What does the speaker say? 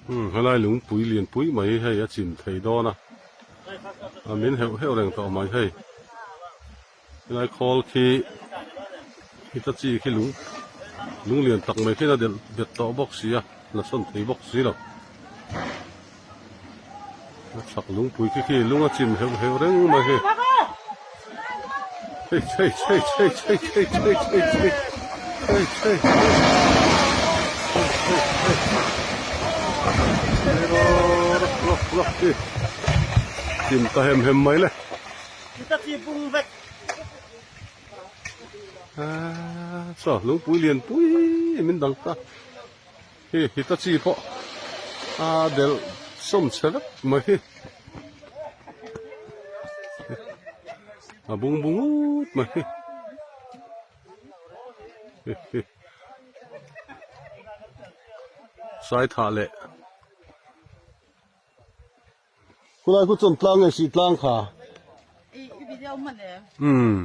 Umm helai lungpui lianpui mai hi hei a chim thei dawn a a min heuh heuh reng tawh mai hei helai khawl khi hitachi khi lung lung lian tak mai khian a delh bet tawh bawk si a la sawn thei bawk si lo a chhak lungpui khi khi lung a chim heuh heuh reng mai hei hei hei hei hei hei hei hei hei hei hei hei hei hei hei rawk rawk hi chim ta hem hem mai le saw lungpui lian pui min dang ta. Hei Hitachi pawh a delh sawm chhe vek mai hi a bung bung ut mai hi sai thah leh khulai khu chuan tlang nge sih tlang kha umm.